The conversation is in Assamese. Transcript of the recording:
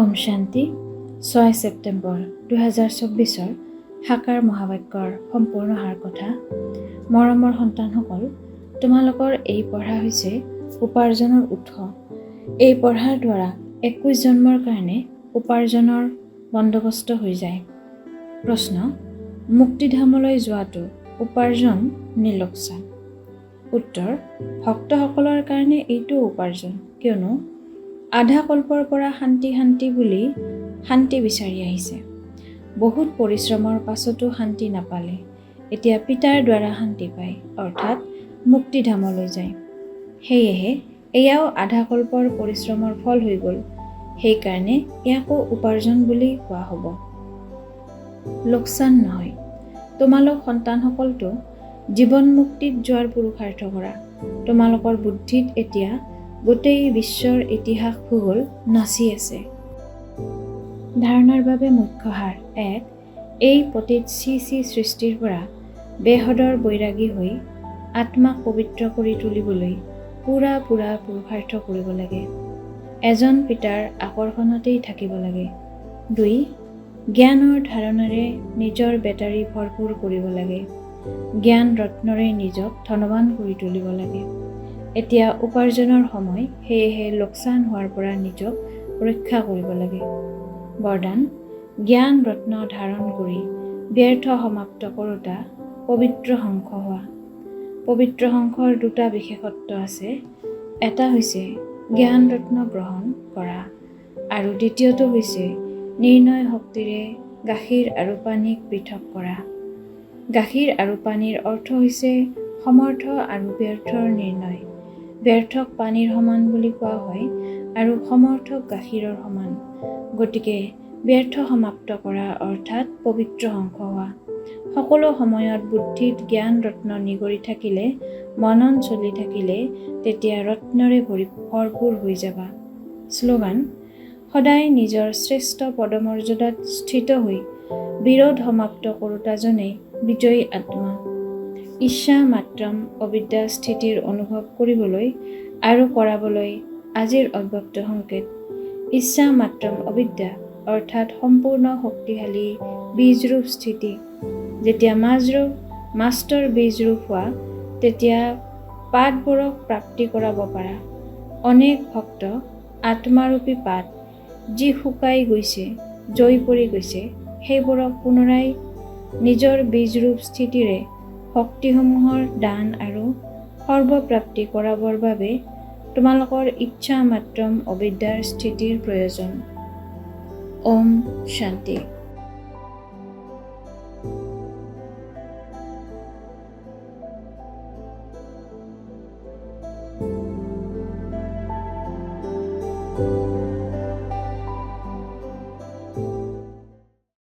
ওম শান্তি। 6 ছেপ্টেম্বৰ 2024ৰ সাকাৰ মহাবাক্যৰ সম্পূৰ্ণ সাৰ কথা। মৰমৰ সন্তানসকল, তোমালোকৰ এই পঢ়া হৈছে উপাৰ্জনৰ উৎস। এই পঢ়াৰ দ্বাৰা 21 জন্মৰ কাৰণে উপাৰ্জনৰ বন্দোবস্ত হৈ যায়। প্ৰশ্ন: মুক্তিধামলৈ যোৱাটো উপাৰ্জন নে লোকচান? উত্তৰ: ভক্তসকলৰ কাৰণে এইটো উপাৰ্জন, কিয়নো আধা কল্পৰ পৰা শান্তি শান্তি বুলি শান্তি বিচাৰি আহিছে। বহুত পৰিশ্ৰমৰ পাছতো শান্তি নাপালে। এতিয়া পিতাৰ দ্বাৰা শান্তি পায়, অৰ্থাৎ মুক্তিধামলৈ যায়। সেয়েহে এয়াও আধা কল্পৰ পৰিশ্ৰমৰ ফল হৈ গ'ল। সেইকাৰণে ইয়াকো উপাৰ্জন বুলি কোৱা হ'ব, লোকচান নহয়। তোমালোক সন্তানসকলতো জীৱন মুক্তিত যোৱাৰ পুৰুষাৰ্থ কৰা। তোমালোকৰ বুদ্ধিত এতিয়া গোটেই বিশ্বৰ ইতিহাস ভূগোল নাচি আছে। ধাৰণাৰ বাবে মুখ্য সাৰ: 1। এই পতিত চি চি সৃষ্টিৰ পৰা বেহদৰ বৈৰাগী হৈ আত্মাক পবিত্ৰ কৰি তুলিবলৈ পূৰা পূৰা পুৰুষাৰ্থ কৰিব লাগে। এজন পিতাৰ আকৰ্ষণতেই থাকিব লাগে। 2। জ্ঞানৰ ধাৰণাৰে নিজৰ বেটাৰী ভৰপূৰ কৰিব লাগে। জ্ঞান ৰত্নৰে নিজক ধনৱান কৰি তুলিব লাগে। এতিয়া উপাৰ্জনৰ সময়, সেয়েহে লোকচান হোৱাৰ পৰা নিজক ৰক্ষা কৰিব লাগে। বৰদান: জ্ঞান ৰত্ন ধাৰণ কৰি ব্যৰ্থ সমাপ্ত কৰোঁতা পবিত্ৰ হংস হোৱা। পবিত্ৰ হংসৰ দুটা বিশেষত্ব আছে। এটা হৈছে জ্ঞান ৰত্ন গ্ৰহণ কৰা আৰু দ্বিতীয়টো হৈছে নিৰ্ণয় শক্তিৰে গাখীৰ আৰু পানীক পৃথক কৰা। গাখীৰ আৰু পানীৰ অৰ্থ হৈছে সমৰ্থ আৰু ব্যৰ্থৰ নিৰ্ণয়। ব্যৰ্থক পানীৰ সমান বুলি কোৱা হয় আৰু সমৰ্থক গাখীৰৰ সমান। গতিকে ব্যৰ্থ সমাপ্ত কৰা, অৰ্থাৎ পবিত্ৰ হংস হোৱা। সকলো সময়ত বুদ্ধিত জ্ঞান ৰত্ন নিগৰি থাকিলে, মনন চলি থাকিলে, তেতিয়া ৰত্নৰে ভৰপূৰ হৈ যাবা। শ্লোগান: সদায় নিজৰ শ্ৰেষ্ঠ পদমৰ্যাদাত স্থিত হৈ বিৰোধ সমাপ্ত কৰোঁতাজনেই বিজয়ী আত্মা। ইচ্ছা মাত্ৰম অবিদ্যা স্থিতিৰ অনুভৱ কৰিবলৈ আৰু কৰাবলৈ আজিৰ অব্যক্ত সংকেত: ইচ্ছা মাত্ৰম অবিদ্যা, অৰ্থাৎ সম্পূৰ্ণ শক্তিশালী বীজৰূপ স্থিতি। যেতিয়া মাজৰূপ মাষ্টৰ বীজৰূপ হোৱা, তেতিয়া পাতবোৰক প্ৰাপ্তি কৰাব পাৰা। অনেক ভক্ত আত্মাৰূপী পাত যি শুকাই গৈছে, জঁই পৰি গৈছে, সেইবোৰক পুনৰাই নিজৰ বীজৰূপ স্থিতিৰে শক্তিসমূহৰ দান আৰু সৰ্বপ্ৰাপ্তি কৰাবৰ বাবে তোমালোকৰ ইচ্ছা মাত্ৰম অবিদ্যাৰ স্থিতিৰ প্ৰয়োজন। ওম শান্তি।